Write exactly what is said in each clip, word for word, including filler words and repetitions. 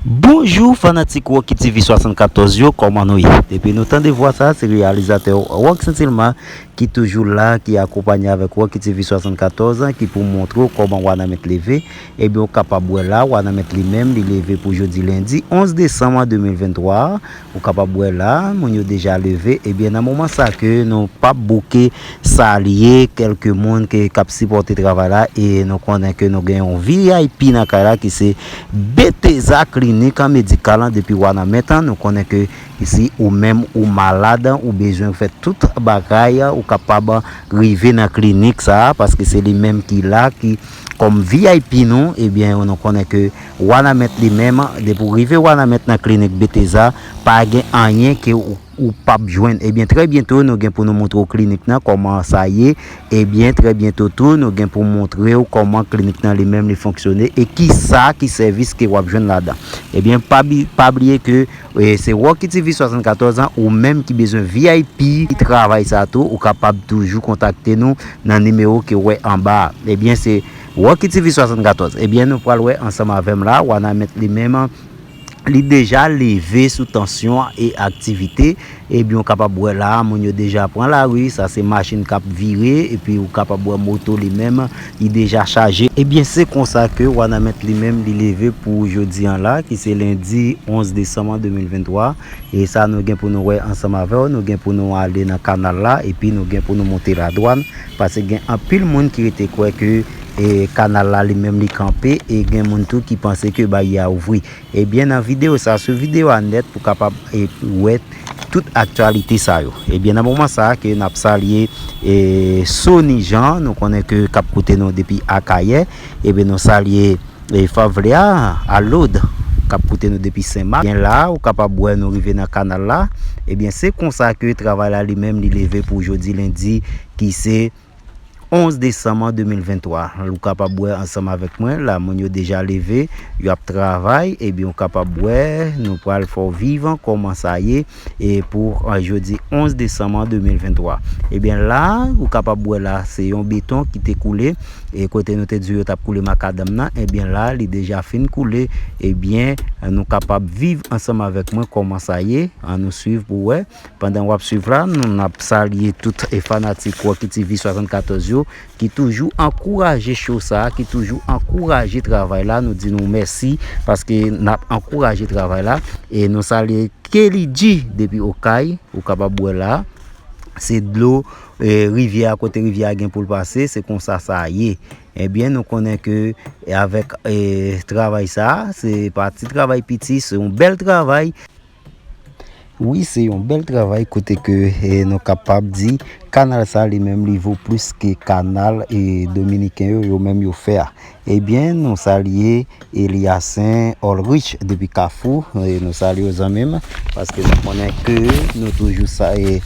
Bonjou fanatik Rocky T V swasannkatòz yo, kòman nou ye? Depi nou tande vwa sa, se reyalizatè Rock Saint-Ilma ki toujou la, ki akonpanye avèk Rocky T V swasannkatòz, ki pou montre w kòman Wanament leve. Ebyen, ou kapab wè la, Wanament li menm, li leve pou jodi lendi onz desanm de mil venntwa. Ou kapab wè la, moun yo deja leve. Ebyen, nan moman sa ke nou p ap bouke salye kèlke moun ke, k ap sipòte travay la, e nou konnen ke nou gen yon V I P nan kay la ki se Bethesda Klinik Medikal depi Wanament. Nou konnen ke si ou menm ou malad, ou bezwen fè tout bagay, ou kapab rive nan klinik sa a, paske se li menm ki la, ki kòm V I P nou, ebyen, nou konnen ke Wanament li menm, depi w rive Wanament nan klinik Bethesda, pa gen anyen ke ou, ou p ap jwenn. Ebyen, trè byento, nou gen pou nou montre w klinik nan, kòman sa ye. Ebyen, trè byento tou, nou gen pou montre w kòman klinik nan li menm li fonksyone e ki sa ki sèvis ke w ap jwenn ladan. Ebyen, pa bi-, pa bliye ke, e, se Rocky T V swasannkatòz, ou menm ki bezwen V I P travay sa tou, ou kapab toujou kontakte nou nan nimewo ke w wè anba a. Ebyen, se Rocky T V swasannkatòz. Ebyen, nou pral wè ansanm avè m la, Wanament li menm, li deja leve sou tansyon e aktivite. Ebyen, ou kapab wè la, moun yo deja pran lari, sa se machin k ap vire, epi ou kapab wè moto li menm, li deja chaje. Ebyen, se konsa ke Wanament li menm, li leve pou jodi an la, ki se lendi onz desanm de mil venntwa. E sa nou gen pou nou wè ansanm avè w, nou gen pou nou ale nan kanal la, epi nou gen pou nou monte ladwàn, paske gen anpil moun ki rete kwè ke, e, kanal la li menm li kanpe, e gen moun tou ki panse ke baryè a ouvri. Ebyen, nan videyo sa, swiv videyo a nèt pou kapab, e, wè tout aktyalite sa yo. Ebyen, nan moman sa ke n ap salye, e, Sony Jean, nou konnen ke k ap koute nou depi Akayè, ebyen, nou salye, e, Favlea Alod, k ap koute nou depi Senmak. Ebyen, la, ou kapab wè nou rive nan kanal la. Ebyen, se konsa ke travay la li menm li leve pou jodi lendi, ki se onz desanm de mil venntwa. Ou kapab wè ansanm avèk mwen, la, moun yo deja leve, yo ap travay, ebyen, ou kapab wè, nou pral fè w viv kòman sa ye, e pou, e, jodi onz desanm de mil venntwa. Ebyen, la, ou kapab wè la, se yon beton ki te koule, e kote nou te di yo t ap koule makadanm nan, ebyen, la, li deja fin koule, ebyen, nou kapab viv ansanm avèk mwen kòman sa ye, ann nou swiv pou wè. Pandan w ap swiv la, nou n ap salye tout, e, fanatik Rocky T V swasannkatòz yo ki toujou ankouraje show sa, ki toujou ankouraje travay la. Nou di nou mèsi paske n ap ankouraje travay la. E nou salye Kelly G depi Okay, ou kapab wè la. Se dlo, e, rivyè a, kote rivyè a gen pou l pase, se konsa sa ye. Ebyen, nou konnen ke, e, avèk, e, travay sa, se pa ti travay piti, se yon bèl travay. Wi, se yon bèl travay kote ke, e, nou kapab di kanal sa li menm li vo plis ke kanal, e, dominiken yo, yo menm yo fè a. Ebyen, nou salye Eliasen Olrich depi Kafou, e, nou salye w zanmi m, paske nou konnen ke nou toujou sa, e,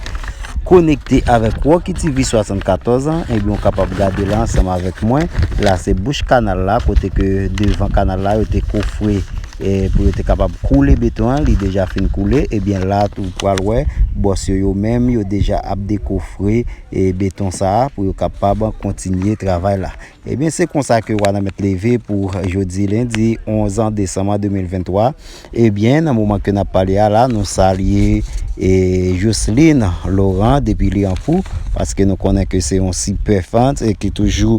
konekte avèk Rocky T V swasannkatòz, ebyen, ou kapab gade la ansanm avèk mwen. La, se bouch kanal la, kote ke devan kanal la, yo te kofre e, pou yo te kapab koule beton an, li deja fin koule, ebyen la tou pral wè bòs yo, yo menm, yo deja ap dekofre, e, beton sa a pou yo kapab kontinye travay la. Ebyen, se konsa ke Wanament leve pou jodi lendi onz desanm de mil venntwa. Ebyen, nan moman ke n ap pale a la, nou salye, e, Jocelyne Laurent depi Lyankou, paske nou konnen ke se yon sipè fan, e, ki toujou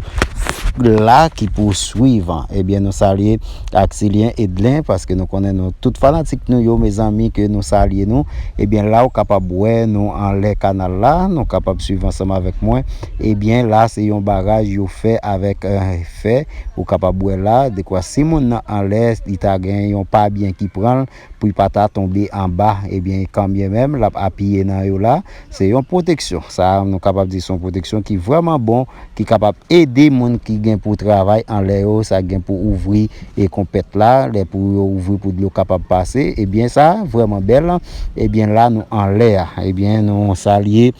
la, ki pou swiv. Ebyen, nou salye Axilien Edlin, paske nou konnen nou tout fanatik nou yo, mezanmi, ke nou salye nou. Ebyen, la ou kapab wè nou anlè kanal la, nou kapab swiv ansanm avèk mwen. Ebyen, la se yon baraj yo fè avèk, e, fè. Ou kapab wè la, dekwa si moun nan anlè, li ta gen yon pa byen ki pran l, pou l pa ta tonbe anba. Ebyen, kanmenm, l ap apiye nan yo la. Se yon pwoteksyon. Sa, nou kapab di se yon pwoteksyon ki vrèman bon, ki kapab ede moun ki gen pou travay anlè yo, sa gen pou ouvri e konpèt la, lè pou yo ouvri pou dlo kapab pase. Ebyen, sa vrèman bèl. Ebyen, la nou anlè a. Ebyen, nou salye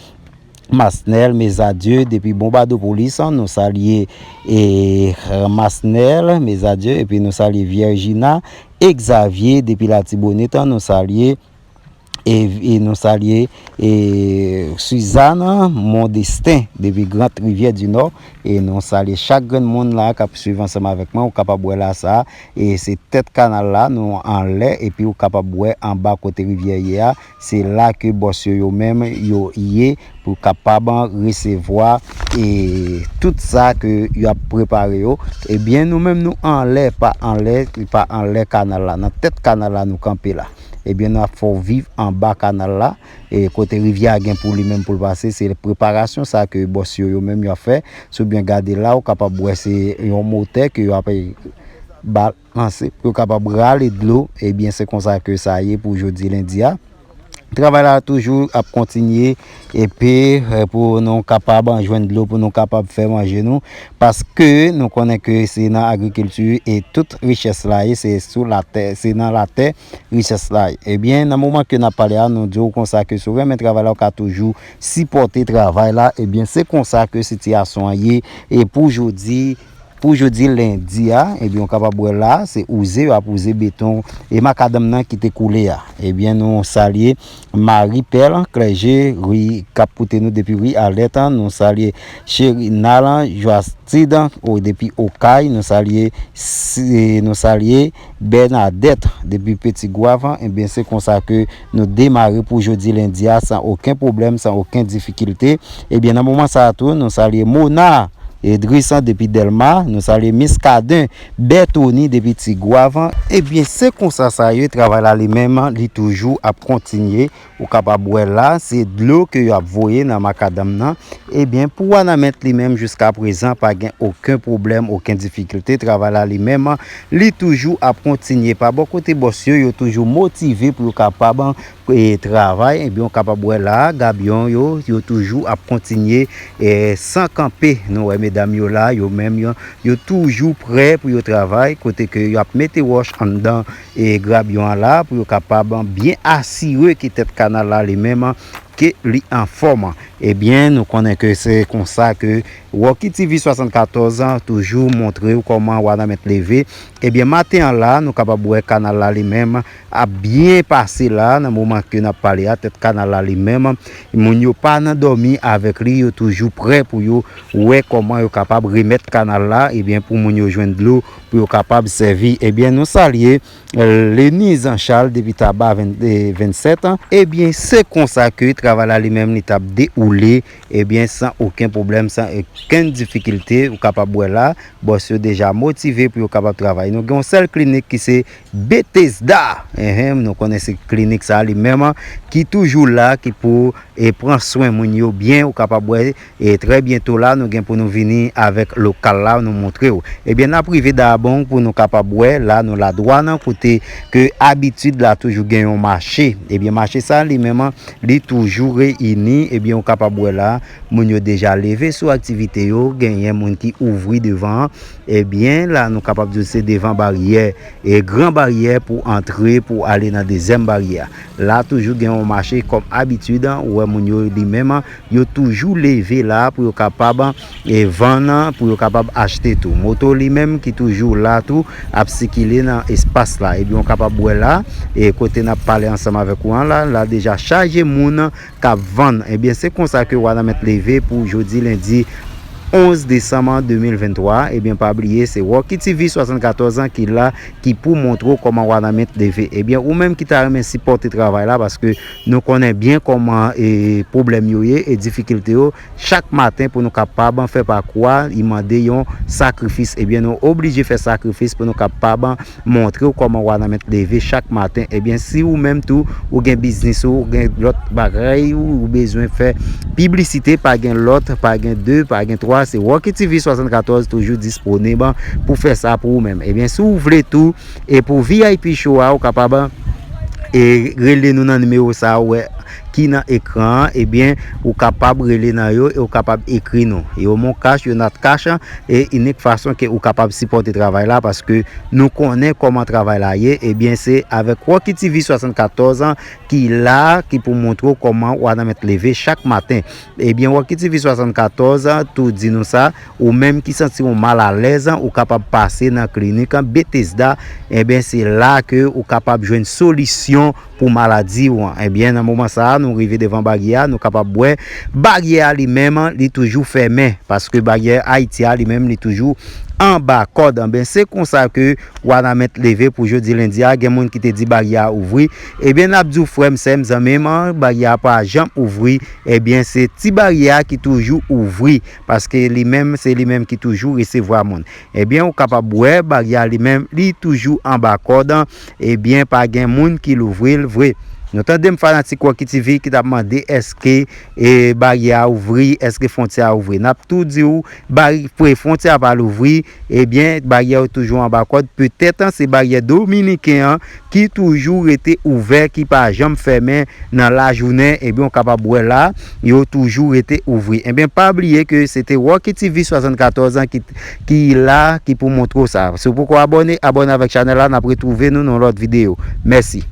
Masnel Mezadye depi Bonbadopolis, nou salye, e, Masnel Mezadye, epi nou salye Viergina Exavier depi Latibonit, nou salye e, e nou salye e Suzanne Mondestin depi Grand Rivière du Nord. E nou salye chak grenn moun la k ap swiv ansanm avèk mwen. Ou kapab wè la sa, e se tèt kanal la, nou anlè, epi ou kapab wè anba kote rivyè ye a, se la ke bòs yo, yo menm, yo ye pou kapab resevwa e tout sa ke y ap prepare yo. Ebyen, nou menm, nou anlè, pa anlè, pa anlè kanal la, nan tèt kanal la nou kanpe la. Ebyen, n ap fè w viv anba kanal la, e kote rivyè a gen pou li menm pou l pase, se preparasyon sa ke bòs yo, yo menm, y ap fè. Si w byen gade la, ou kapab wè se yon motè ke y ap balanse pou yo kapab rale dlo. Ebyen, se konsa ke sa ye pou jodi lendi a. Travay la toujou ap kontinye, epi, eh, pou nou kapab jwenn dlo, pou nou kapab fè manje nou, paske nou konnen ke se nan agrikilti e tout richès la ye, se sou latè, se nan latè richès la ye. Ebyen, nan moman ke n ap pale a, nou di w konsa ke si w renmen travay la, ou ka toujou sipòte travay la. Ebyen, se konsa ke sitiyasyon an ye, e pou jodi, pou jodi lendi a, ebyen, ou kapab wè la, se wouze, yo ap wouze beton e makadanm nan ki te koule a. Ebyen, nou salye Marie Perle Clergé, ri, k ap koute nou depi ri Alèt an. Nou salye Cherinal Joastid, o, depi Okay. Nou salye, si, nou salye Bernadette depi Petit Goâve. Ebyen, se konsa ke nou demare pou jodi lendi a, san okenn pwoblèm, san okenn difikilte. Ebyen, nan moman sa a tou, nou salye Mona Edris depi Dèlma, nou salye Miskaden Bètoni depi Ti Gwav. Ebyen, se konsa sa ye, travay la li menm, li toujou ap kontinye. Ou kapab wè la, se dlo ke y ap voye nan makadanm nan. Ebyen, pou Wanament li menm, jiska prezan, pa gen okenn pwoblèm, okenn difikilte. Travay la li menm, li toujou ap kontinye. Pa bò kote bòs yo, yo toujou motive pou yo kapab e, travay, ebyen, ou kapab wè la, gabyon yo, yo toujou ap kontinye, e, san kanpe. Nou wè medam yo la, yo menm, yo, yo toujou prè pou yo travay, kote ke y ap mete wòch anndan, e, grabyon an la, pou yo kapab byen asire ke tèt kanal la li menm, ke li anfòm. Ebyen, nou konnen ke se konsa ke Rocky T V swasannkatòz toujou montre w kòman Wanament leve. Ebyen, maten an la, nou kapab wè kanal la li menm, ap byen pase la, nan moman ke n ap pale a, tèt kanal la li menm, moun yo pa nan dòmi avèk li, yo toujou prè pou yo wè kòman yo kapab remèt kanal la, ebyen, pou moun yo jwenn dlo, pou yo kapab sèvi. Ebyen, nou salye, eh, Leniz Charles depi Taba venn, eh, vennsèt. Ebyen, se konsa ke travay la li menm, li t ap dewoule, ebyen, san okenn pwoblèm, san okenn difikilte, ou kapab wè la, bòs yo deja motive pou yo kapab travay. Nou gen yon sèl klinik ki se Bethesda. Enhen, nou konnen se klinik sa li menm ki toujou la, ki pou, e, pran swen moun yo byen. Ou kapab wè, e, trè byento la, nou gen pou nou vini avèk lokal la, nou montre w. Ebyen, n ap rive Dabon pou nou kapab wè, la, nou la dwàn, kote ke abitid la toujou gen yon mache. Ebyen, mache sa li menm, li toujou reyini. Ebyen, ou kapab wè la, moun yo deja leve sou aktivite yo, genyen moun ki ouvri devan an. Ebyen, la, nou kapab di w se devan baryè, e, gran baryè pou antre, pou ale nan dezyèm baryè a. La, toujou gen yon mache kòm abitid, ou wè moun yo li menm, yo toujou leve la pou yo kapab, e, vann, pou yo kapab achte tou. Moto li menm ki toujou la tou, ap sikile nan espas la. Ebyen, ou kapab wè la, e, kote n ap pale ansanm avèk ou an la, la deja chaje moun k ap vann. Ebyen, se konsa ke Wanament leve pou jodi lendi onz desanm de mil venntwa. Ebyen, pa bliye, se Rocky T V swasannkatòz ki la, ki pou montre w kòman Wanament leve. Ebyen, ou menm ki ta renmen sipòte travay la, paske nou konnen byen kòman, e, pwoblèm yo ye e difikilte yo. Chak maten pou nou kapab fè pakou a, li mande yon sakrifis. Ebyen, nou oblije fè sakrifis pou nou kapab montre w kòman Wanament leve chak maten. Ebyen, si ou menm tou, ou gen biznis ou, ou gen lòt bagay ou, ou bezwen fè piblisite, pa gen lòt, pa gen de, pa gen twa, se Rocky T V swasannkatòz toujou disponib pou fè sa pou ou menm. Ebyen, si ou vle tou, e pou V I P show a, ou kapab, e, rele nou nan nimewo sa a, ou wè, ki nan ekran an, ebyen, ou kapab rele nan yo e ou kapab ekri nou. Yo MonCash, yo NatCash, e inik fason ke ou kapab sipòte travay la, paske nou konnen kòman travay la ye, ebyen, se avèk Rocky T V swasannkatòz ki la, ki pou montre w kòman Wanament leve chak maten. Ebyen, Rocky T V swasannkatòz tou di nou sa, ou menm ki santi w mal alèz, ou kapab pase nan klinik Bethesda, ebyen, se la ke ou kapab jwenn solisyon pou maladi w an. Ebyen, nan moman sa a, nou rive devan baryè a, nou kapab wè baryè a li menm, li toujou fèmen, paske baryè Ayiti a li menm, li toujou anba kòd. Ebyen, se konsa ke Wanament leve pou jodi lendi a. Gen moun ki te di baryè a ouvri. Ebyen, n ap di w, frè m, sè m, zanmi m, baryè a pa janm ouvri. Ebyen, se ti baryè a ki toujou ouvri, paske li menm, se li menm ki toujou resevwa moun. Ebyen, ou kapab wè, baryè a li menm, li toujou anba kòd. Ebyen, pa gen moun ki louvri l vre. Nou tande m fanatik Rocky T V ki t ap mande èske e baryè a ouvri, èske fwontyè a ouvri. N ap tou di w, bari- pre- fwontyè a pa louvri, ebyen, baryè yo toujou anba kòd. Petèt, an, se baryè dominiken an ki toujou rete ouvè, ki pa janm fèmen nan lajounen. Ebyen, w kapab wè la, yo toujou rete ouvri. Ebyen, pa bliye ke se te Rocky T V swasannkatòz an ki, ki la, ki pou montre w sa. Si w poko abòne, abòne avèk chanèl la, n ap retwouve nou nan lòt videyo. Mèsi.